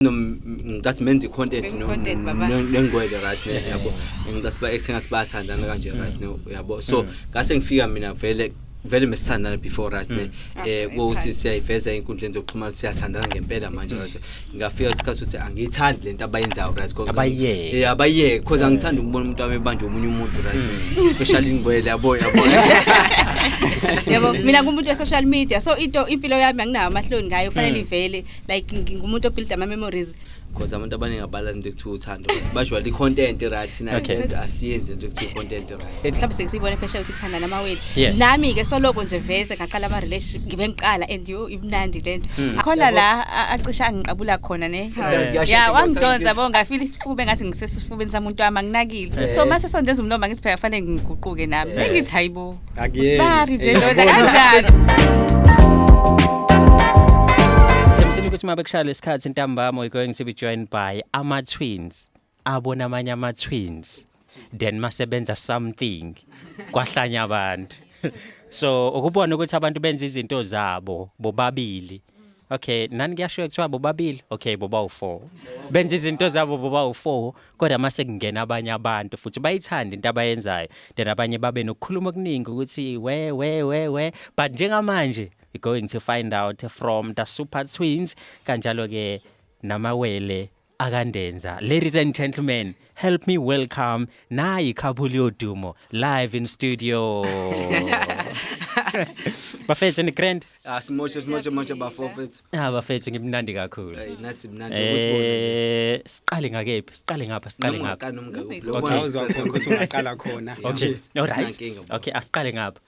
Ngicathi menza i-content Content, baba. Nengwele, right, ne, yabo, ngicathi ba acting ngathi bayathandana kanje, right, ne, yabo. So ngase ngifika mina, vele vele mesithandana before, right, ne, kuthi siyayiveza ey'nkundleni zokuxhumana, siyathandana ngempela manje, right. Ngafika isikhathi ukuthi angiyithandi lento abayenzayo, right. Abayiyeke. Abayiyeke, because angithandi ukubona umuntu wami ebanjwe omunye umuntu, right, ne, especially ingwele, yabo, yabo. Yabo, mina ngumuntu we-social media, so into impilo yami anginawo amahloni ngayo, kufanele ivele. Like, ngingumuntu obuild ama-memories. Because abantu abaningi abala into ekuthiwa uthando, bajwayele i-content, right. Thina lento asiyenzi, into ekuthiwa i-content, right. Mhlawumbe sekusiyibona phesheya ukuthi kuthandana amawele. Yeah. Nami-ke soloko nje vese ngaqala ama-relationship, ngibe ngiqala and yo, imnandi lento. Khona la acishe angiqabula khona, ne. Ya, wangidonsa bo, ngafila isifuba engathi ngisesifubeni samuntu wami, anginakile. So mase sondeza umlomo, ngithi phela kufanele ngiguquke nami. Bengithi hayibo. Akuyena. Usibari nje lona kanjani? Thembisile ukuthi uma bekushaya lesikhathi ntambama, we're going to be joined by ama twins. Abona amanye ama twins. Then masebenza something kwahlanya abantu. So ukubona ukuthi abantu benza izinto zabo bobabili. Okay, nani kuyasho kuthiwa bobabili? Okay, boba u4. Benza izinto zabo boba u4, kodwa mase kungena abanye abantu futhi bayithanda into abayenzayo. Then abanye babe nokukhuluma okuningi ukuthi we we we we, but njengamanje we're going to find out from the Super Twins, kanjalo ke namawele akaNdenza. Ladies and gentlemen, help me welcome nayi couple yodumo live in studio. Bafethu, ni grand? Ah, simoshe, simoshe, moshe, bafo mfethu. Ah, bafethu, ngimnandi kakhulu. Hey, nathi mnandi ukusibona nje. Siqale ngakephi? Siqale ngapha, siqale Noma ngapha. ungaqala noma ungakuphi. Okay. Awuzwa khona ukuthi ungaqala khona. Okay, all right. Sinankinga, baba. Okay, asiqale ngapha.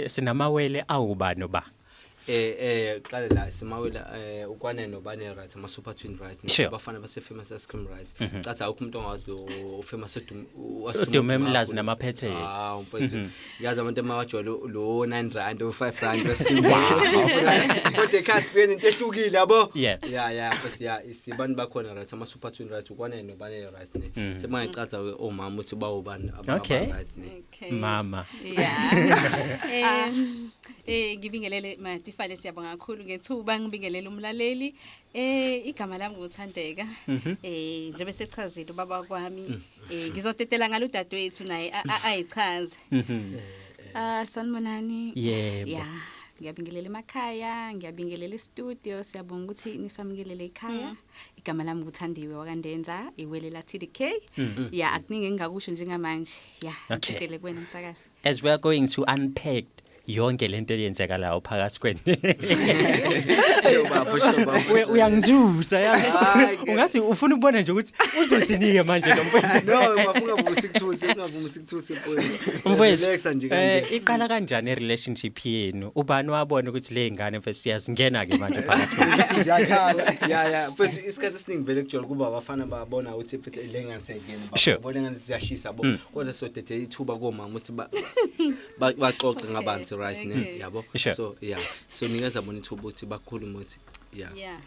Sinamawele awubani ba? Qale la, simawela ukwane nobane, right, ama Super Twin, right. Abafana base Famous Ice Cream, right. Cathi awukho umuntu ongazi lo Famous Udume eMlazi namaphethelo. Ah, mfethu, yazi abantu amawajwayele lo 9 rand o 5 rand ice cream, kodwa ekhaya sifike nento ehlukile, yabo. Yeah, mfethu, yeah, isibantu bakhona, right, ama Super Twin, right, ukwane nobane, right, ne. Sebangacaza omama ukuthi bawubani right, ne. Okay. Mama. Yeah. Ngibingelele Matifane, siyabonga kakhulu ngethuba, ngibingelele umlaleli. Igama lami nguThandeka. Njengoba sechazile ubaba kwami, ngizotetela ngalo udadewethu naye ayichaze. Ah, sanibonani. Yebo. Yeah. Ngiyabingelela emakhaya, ngiyabingelela e-studio, siyabonga ukuthi nisamukelele ekhaya. Igama lami nguThandiwe wakaNdenza, iwele la TDK. Yeah, akuningi engingakusho njengamanje. Yeah, ngidele kuwena umsakazi. As we are going to unpack yonke lento eyenzekalayo phakathi kwenu. Sho bafo, sho bafo. Uyangithusa yazi. Hayi, ke. Ungathi ufuna ukubona nje ukuthi uzothini-ke manje lo mfowethu. No, ungavumi sikuthuse, ungavumi sikuthuse, mfowethu. Mfowethu, Relaxa nje kanje. Iqala kanjani i-relationship yenu? Ubani wabona ukuthi le ngane, mfethu, siyazingena-ke manje phakathi kwenu? Ukuthi ziyakhala. Ya, mfethu, isikhathi esiningi vele kujwayele kuba abafana babona ukuthi, mfethu, le ngane siyayingena, babona ngane siyashisa bo, kodwa sodede ithuba komama ukuthi baxoxe ngabanzi, right, ne, yabo. So yeah, so nikeza bona ithuba ukuthi bakhulume ukuthi yeah. Yeah.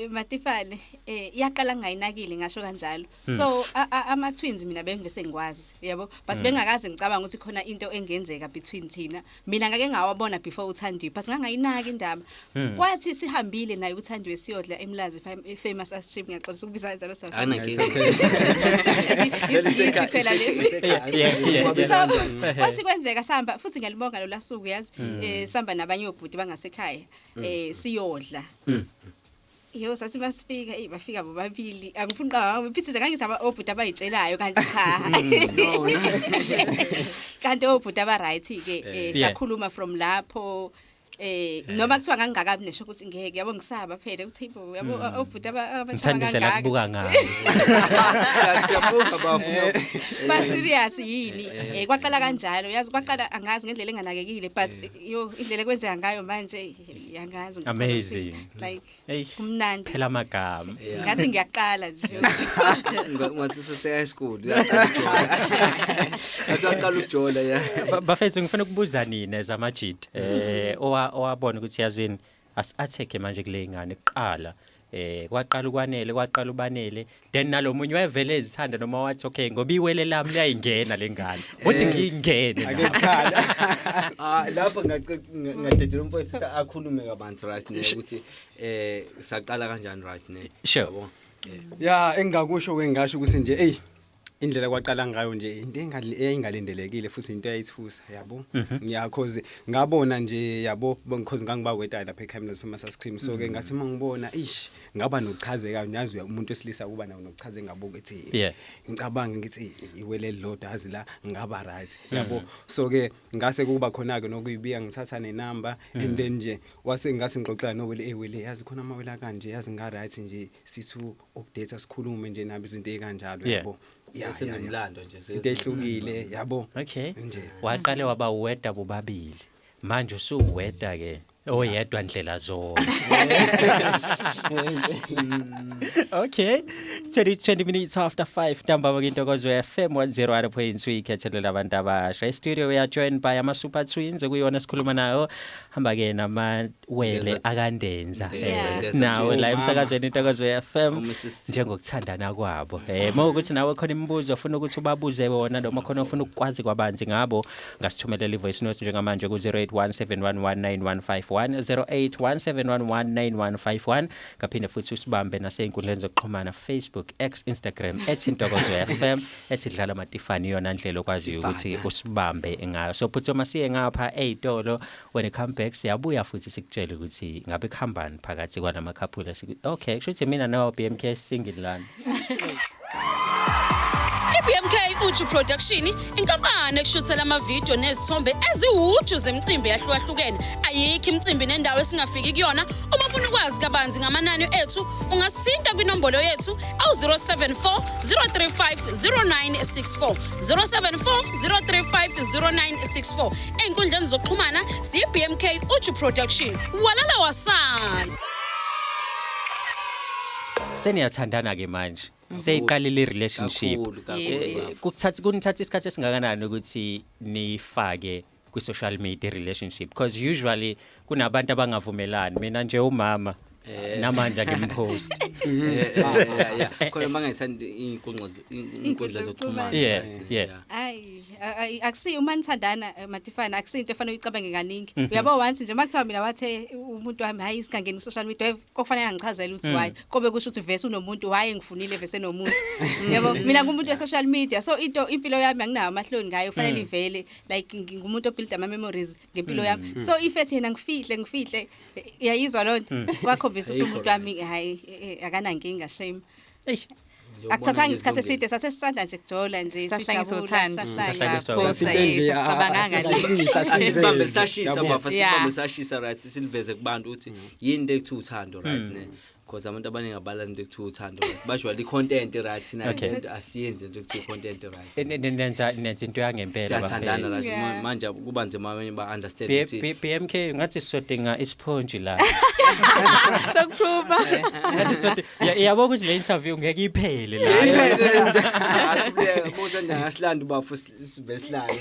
Matifane, iyaqala ngayinakile, ngasho kanjalo. So ama twins mina bengivese ngikwazi, yabo. But bengakaze ngicabanga ukuthi khona into engenzeka between thina. Mina ngake ngawabona before uThandiwe, but ngangayinaki indaba. Kwathi sihambile naye uThandiwe siyodla eMlazi Famous Ice Cream, ngiyaxolisa ukubiza kanjalo sasa. Ayinankinga. Isingisi phela lesi. Yeah. So kwathi kwenzeka sihamba futhi, ngiyalibonga lo lasuku, yazi, sihamba nabanye obhuti bangasekhaya siyodla. Yo, sathi masifika, bafika bobabili. Angifuni qaba phithize, ngangisaba obhuti abayitshelayo, kanti cha. Kanti obhuti aba right ke, sakhuluma from lapho. Noma kuthiwa ngangingakabi nesho ukuthi ngeke, yabo, ngisaba phela ukuthi hayibo, yabo, obhuti Ngithanda indlela kangaka. akubuka ngayo. Siyabuka, bafo. Ba serious yini? Kwaqala kanjalo, yazi, kwaqala angazi ngendlela enganakekile, but yo, indlela ekwenzeka ngayo manje angazi, ngicabanga ukuthi, Amazing. like, Eish, kumnandi. Phela amagama. Ngathi ngiyaqala nje. Ungathi sese high school, uyaqala ukujola, ngathi uyaqala ukujola, ya. Bafethu, ngifuna ukubuza nina zamajid, owabona ukuthi yazini, asi-attack manje kule ngane kuqala. Kwaqala ukwanele, kwaqala ubanele, then nalomunye wayevele ezithanda noma wathi okay, ngoba iwele lami liyayingena lengane, uthi ngiyingene. Ake sikhala. Ah, lapho ngadedela umfowethu ukuthi akhulume kabanzi, right, ne, ukuthi saqala kanjani, right, ne. Sure. Yabo. Ya, engingakusho ke, ngingasho ukuthi nje, ey, indlela kwaqala ngayo nje into eyayingalindelekile futhi into eyayithusa, yabo. Ya, cause ngabona nje, yabo, because ngangiba lapha ekhaya famous ice cream, so ke ngathi mangibona, ish, ngaba nokuchazeka. Nyazi umuntu wesilisa kuba nawo nokuchaze ngabuka ethi ngicabanga ngithi iwele lodwa azi la ngaba right, yabo. So ke ngase kuba khona ke nokuyibika, ngithatha nenamba and then nje wase ngase ngixoxela nowele, ewele yazi khona amawele kanje, yazi nga right nje sithu update, sikhulume nje nabo izinto ezikanjalo, yabo. Ya. Senomlando nje. Into ehlukile, yabo. Nje. Waqale waba uweda bobabili, manje usuweda ke oyedwa ndlela zonke. Okay, 20 minutes after 5 ntambama kintokozo FM 101.2, ikhethelo labantu abasha. E-studio we are joined by ama Super Twins, ekuyona sikhuluma nayo, hamba ke namawele akaNdenza. Sinawo la emsakazweni Intokozo FM uMrs. njengokuthandana kwabo. Mawukuthi nawe khona imibuzo ofuna ukuthi ubabuze wona noma khona ofuna ukukwazi kwabanzi ngabo, ngasithumelela i-voice note njengamanje ku 0817119151, 0817119151. Kaphinde futhi usibambe nasey'nkundleni zokuxhumana, Facebook, X, Instagram, @IntokozoFM, @DlalaMatifani, iyona ndlela okwaziyo ukuthi usibambe ngayo. So phuthuma siye ngapha ey'tolo, when it come back siyabuya futhi sikutshele ukuthi ngabe kuhambani phakathi kwalama-couple. Okay, kusho ukuthi mina nawe BMK single lana. I-BMK Uju Production, inkampani ekushuthela amavidiyo nezithombe eziwuju zemicimbi yahlukahlukene. Ayikho imicimbi nendawo esingafiki kuyona. Uma ufuna ukwazi kabanzi ngamanani ethu, ungasithinta kwinombolo yethu awu-074 035 0964, 074 035 0964. Ey'nkundleni zokuxhumana siyi-BMK Uju Production. Walala wasala. Seniyathandana ke manje, seyiqalile i-relationship. Kakhulu kakhulu. Yes. Baba. Kukuthatha kunithatha isikhathi esingakanani ukuthi nifake kwi-social media relationship? Because usually kunabantu abangavumelani. Mina nje umama namanje angimpost. Yeah, khona bangayithandi inkundla zokuxhumana. Ayi, ayi, akusiyo uma nithandana, Matifana, akusiyo into efanele uyicabange kaningi. Uyabo, once nje makuthiwa mina wathe umuntu wami hayi singangeni ku-social media, kokufanele angichazele ukuthi why. Kobe kusho ukuthi vese unomuntu, why ngifunile vese nomuntu. Yabo, mina ngumuntu we-social media, so into impilo yami anginawo amahloni ngayo, kufanele ivele, like ngingumuntu obuild ama memories ngempilo yami. So if ethi yena ngifihle ngifihle, uyayizwa lonto. Kwakhombisa ukuthi umuntu wami hayi, akanankinga, shame. Eish. Akuthathanga isikhathi eside, sase sisanda nje kujola nje. Sahlangisa Sijabula, uthando. sahlanya. Sahlangisa. Saphosa, Into nje, sasicabanganga nje. Asibambe sashisa, Yabo. bafa, sibambe sashisa, right, siliveze kubantu ukuthi yini into ekuthiwa uthando, right, ne, because abantu abaningi abalani into ekuthiwa uthando, right? Bajwayele i-content, right? Thina lento asiyenzi into ekuthiwa i-content, right? Nenza into yangempela. Siyathandana, Bafethu. right. Manje kuba nzima abanye ba-understand ukuthi BMK, ngathi sisodinga isiphonji la. Sokuprova. Ngathi yabo ukuthi le interview ngeke iphele la. Asibeke musa nje, ngasilanda ubafo sivesilale.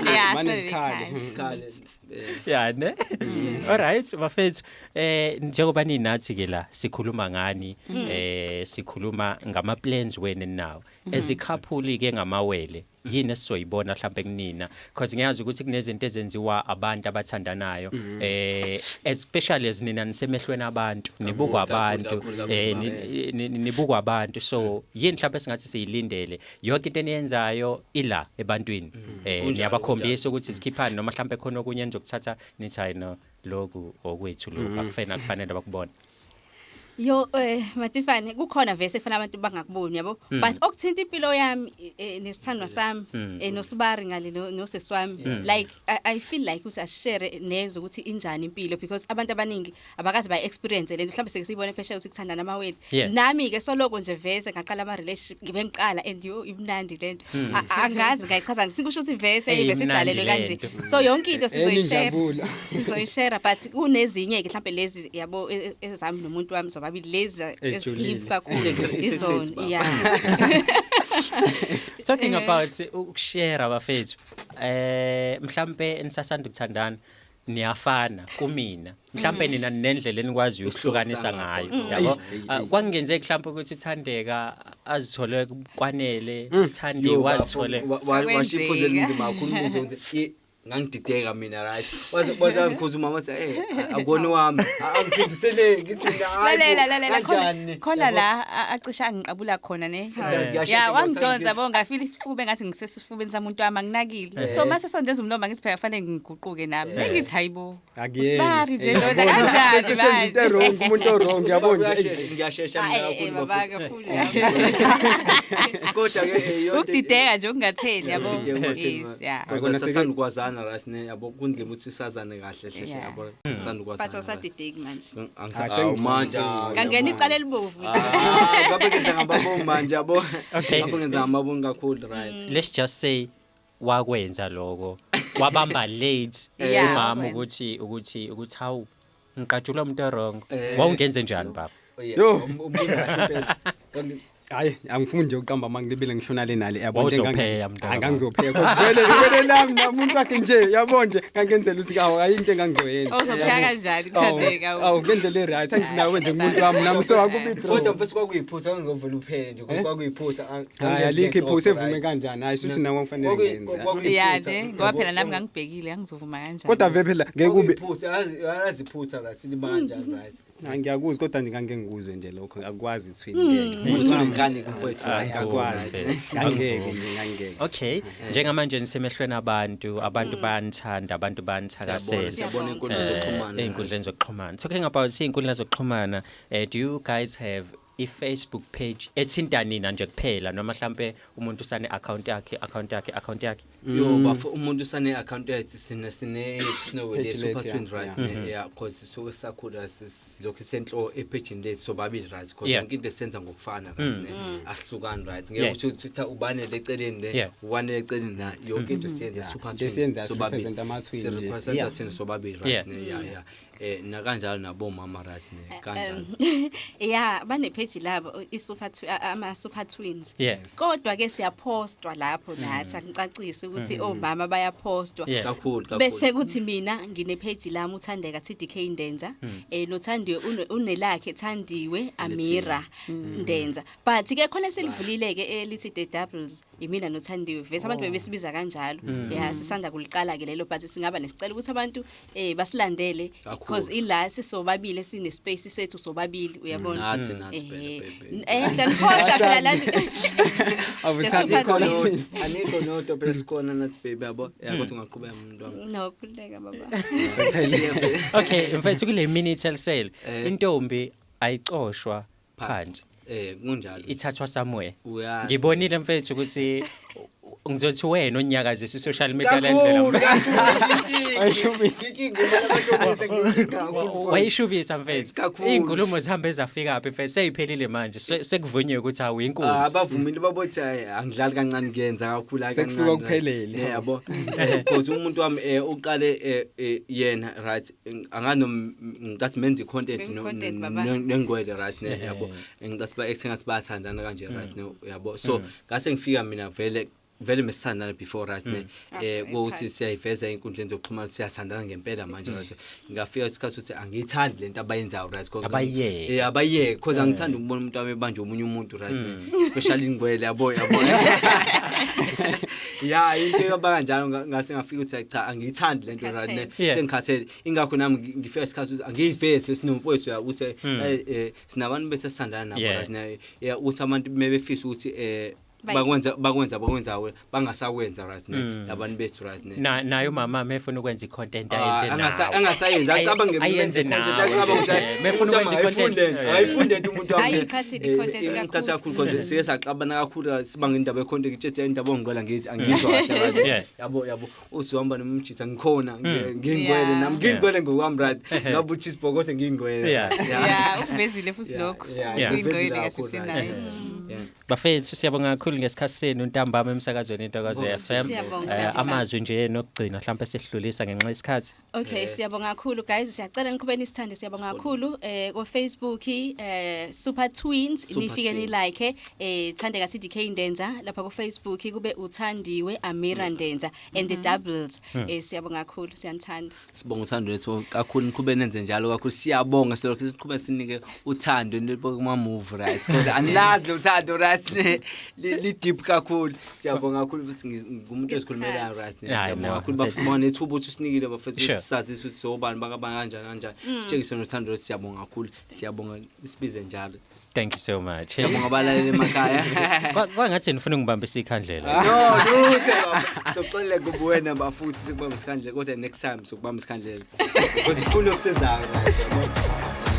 Yeah, Mane sihlale isikhali. ekhaya. Sikhale. Ya ne, alright bafethu, njengoba ninathi ke la sikhuluma ngani, sikhuluma ngama plans wena nawo as i-couple ke ngamawele, yini esizoyibona mhlambe kunina? Because ngiyazi ukuthi kunezinto ezenziwa abantu abathandanayo, especially as nina nisemehlweni abantu, nibukwa Kakhulu, abantu, kakhulu, kakhulu, nibukwa abantu. So yini mhlawumbe esingathi siyilindele? Yonke into eniyenzayo ila ebantwini, Kunjalo, niyabakhombisa ukuthi sikhiphani, noma mhlawumbe khona okunye nizokuthatha nithi hayi no, lokhu okwethu, lokhu akufanele bakubone? Yo, Matifane, kukhona vese kufanele abantu bangakuboni, yabo, but okuthinta impilo yami, nesithandwa sami, nosibari ngale nosesi wami, like I feel like ukuthi ashare nezwe ukuthi injani impilo, because abantu abaningi abakaze ba experience lento, mhlawumbe seke siyibone phesheya ukuthi kuthandana amawele. Nami ke soloko nje vese ngaqala ama relationship, ngibe ngiqala and yo, imnandi lento. Angazi ngayichaza, ngisinkusho ukuthi vese Ey, bese imnandi idalelwe kanje. lento. So yonke into sizoyishare. Injabulo. Sizoyishare, but kunezinye ke mhlambe lezi, yabo, ezami nomuntu wami sobabili, lezi Ezijulile. deep kakhulu. I-secret, Izona, baba. yeah. Talking about ukushare, bafethu, mhlambe nisasanda ukuthandana. Niyafana kumina. Mhlambe nina nendlela enikwaziyo ukuhlukanisa ngayo, yabo. Eyi, Ah, eyi. Kwakungenzeki mhlawumbe ukuthi Thandeka azithole kwanele, Thandiwe Yo, azithole. Washo iphuzu Kwenzeka. elinzima kakhulu umbuzo ukuthi ngangidideka mina, right? Waze ngikhuza umama, wathi, "Akona wami, angiphindiseleki." Ngithi mina, "Hayi bo, Lalela, lalela, khona kanjani?" khona Yabo? la acishe angiqabula khona, ne. Ngiyashesha Ya, ngiyothatha wangidonsa bo, ngafila isifuba engathi ngisesifubeni samuntu wami, anginakile. So mase sondeza umlomo, ngithi phela kufanele ngiguquke nami. Bengithi hayibo. Akuyena. Usibari nje Eh, lona, yabona, kanjani cishe enza into manje? e-wrong, umuntu o-wrong, yabo nje. Uyashesha, ngiyashesha mina Ah, kakhulu, baba bafo. kakhulu. Kodwa ke yonke Ukudideka nje okungatheni, yabo. Ukudideka okungatheni, Yes, yeah. kodwa Akona seke- sasandukwazana, right, ne, yabo, kunzima ukuthi sazane kahle hle hle, yabo, But sisandukwazi. awusadideki manje. Ah, sengigcono, Manje sengigcono. Ngangena icala elibovu. Ah, ngabe ngenza ngamabomu manje, yabo. Okay. Ngabe ngenza ngamabomu kakhulu, right? Let's just say wakwenza lokho, wabamba late Yeah, umama wakwenza. ukuthi hawu, ngiqatshulwa umuntu wrong. Eh. Wawungenze njani, baba? Oh, yeah. Yo. Umbuzo kahle impela. Hayi, angifuni nje ukuqamba manga, ngilibele ngishona le nale, yabo, into Wawuzopheya, mntaka Hayi, baba. ngangizopheya cause vele lami namuntu wakhe nje, yabo nje, ngangenzela ukuthi awu, ayi, into engangizoyenza. Awuzopheya kanjani, Thandeka? Awu, ngendlela e-right anginayo, wenze kumuntu wami nami, so akubi Kodwa bro. mfethu, kwakuyiphutha, ngangovela uphele nje, kwakuyiphutha. Hayi, alikho iphutha, evume kanjani? Hayi, shuthi nawe kufanele ngenze. Ya ne, ngoba phela nami ngangibhekile, angizovuma kanjani. Kodwa vele phela ngeke kube Kwakuyiphutha, yazi iphutha, right, liba kanjani, right? Hayi, ngiyakuzwa, kodwa nje ngangeke ngikuze nje lokho, akwazi twin, ngeke. Umuntu unenkani mfowethu, right? Akwazi. Ngangeke nje, ngangeke. Okay, njengamanje nisemehlweni abantu, abantu bayanithanda, abantu bayanithakasela. Siyabona inkundla zokuxhumana. Ey'nkundleni zokuxhumana. Talking about iy'nkundla zokuxhumana, do you guys have i-Facebook page ethinta nina nje kuphela, noma mhlambe umuntu usane account yakhe, account yakhe, account yakhe? Yo bafo, umuntu usane account yethu, sine sine Page Super lethu, yeah, Twins, right? yeah. Ne, yeah, cause suke sakhula silokhu senhlo epage lethu sobabili, right? Cause yonke into esenza ngokufana, right, ne, asihlukani, right? Ngeke ukuthi uthi ubane leceleni le, ubane leceleni la, yonke into siyenza Super Into Twins esiyenzayo, sobabili. sirepresent ama-twins nje. Sirepresent thina sobabili, right? Ne, yeah, nakanjalo nabomama, right, ne, kanjalo. Yeah, bane page labo, ama Super Twins. Kodwa ke siyapostwa lapho nathi, angicacisi ukuthi omama bayapostwa. Kakhulu kakhulu. Bese kuthi mina ngine page lami, uThandeka TDK Ndenza, noThandiwe unelakhe, Thandiwe Amira Ndenza, but ke khona selivulile ke elithi The Doubles, imina noThandiwe, vese abantu bebesibiza kanjalo. Yeah, sisanda kuliqala ke lelo, but singaba nesicela ukuthi abantu basilandele Kakhulu. because ila sisobabili, sine space sethu sobabili, uyabona. Nathi phela, baby. Siyaliposta phela la. Awuthandi The Super khona. Twins. Anikho noto phela, sikhona nathi, baby, yabo, ya, kodwa ungaqhubeka, umuntu wami. No, khululeka, baba. Okay, mfethu, kule minute elisele, Eh. intombi ayicoshwa phansi, Kunjalo. ithathwa somewhere. Uyazi. Ngibonile, mfethu, ukuthi ngizothi wena onyakazisa i-social media le Kakhulu, ndlela. kakhulu. Inkinga imali abashonisa, nginkinga kakhulu. Wayishubisa, mfethu. Kakhulu. Iy'nkulumo zihambe zafika phi, mfethu? Seyiphelile manje, sekuvunyiwe ukuthi Ah, awuyinkunzi. abavumile, babothi, "Hayi, angidlali kancane, kuyenza kakhulu, hayi Sekufika kancane." kuphelele. Yeah, yabo, because umuntu wami uqale yena, right, angano ngicathi menze content Menze content, baba. nengwele, right, ne, yabo, ngicathi ba acting ngathi bayathandana kanje, right, ne, yabo. So ngase ngifika mina, vele vele mesithandana before, right, ne, ukuthi siyayiveza ey'nkundleni zokuxhumana, siyathandana ngempela manje, right? Ngafika isikhathi ukuthi angiyithandi lento abayenzayo, right? Abayeke. Abayeke, because angithandi ukubona umuntu wami ebanjwe omunye umuntu, right, ne, especially ingwele, yabo, yabo, ya, into yaba kanjalo. Ngase ngafika ukuthi cha, angiyithandi lento, right, ne. Sengikhathele, ingakho nami ngifika isikhathi ukuthi angiyiveze sinomfowethu, ya, ukuthi sinabantu bethu esithandana nabo, right, ne, yeah, ukuthi abantu mebefisa ukuthi bakwenza bangasakwenza, right, ne, labantu bethu, right, ne. Naye umama mefuna ukwenza i-content Ah, ayenze nawe. Angasayenzi, acabange Ayenze content, nawe. acabange ukuthi Mefuna umuntu ukwenza i-content, ayifunde, ayifunde into umuntu wami. Hayi, iqhathile i-content Iqhathe kakhulu. kakhulu, because sike saxabana kakhulu sibanga indaba ye-content, ngitshethe indaba ongicela ngithi angizwa kahle, right? Yabo, yabo, uthi uhamba nomjitha, ngikhona ngingcwele nami, ngingcwele ngokwami, right, ngabe ucheese kodwa ngingcwele. Yeah. Yeah, ukuvezile futhi lokho. Yeah, Ukuthi ukuvezile uyingcwele kahle kakhulu, hle right. naye. Yeah. Bafethu, siyabonga kakhulu ngesikhathi senu ntambama emsakazweni Intokozo FM. Siyabonga, Amazwi nje nokugcina mhlawumbe sesidlulisa ngenxa yesikhathi. Okay, siyabonga kakhulu guys. Siyacela niqhubeni nisithande. Siyabonga kakhulu ko Facebook, Super Twins. Super Nifike ni Twins. like Thandeka TDK Ndenza lapha ku Facebook, kube uThandiwe Amira Ndenza and the doubles. Siyabonga kakhulu, siyanithanda. Sibonga uthando lethu kakhulu, niqhube nenze njalo kakhulu. Siyabonga, silokhu siqhube sinike uthando nibo kuma move, right, because anazi uthando, right, li deep kakhulu. Siyabonga kakhulu futhi ngumuntu ozikhulumelayo, right, ne. Yeah, I Siyabonga know. kakhulu bafethu, sibonga nethuba ukuthi usinikile bafethu sazise ukuthi sobani bakabani kanjani kanjani, sitshengise nothando lethu. Siyabonga kakhulu, siyabonga, sibize njalo. Thank you so much. Siyabonga abalaleli emakhaya. Kwangathi nifuna ukungibambisa ikhandlela. No, lutho baba. Soxolele kubuwena bafuthi sikubamba isikhandlela, kodwa next time sokubamba isikhandlela because kukhulu okusizayo, right, yabo.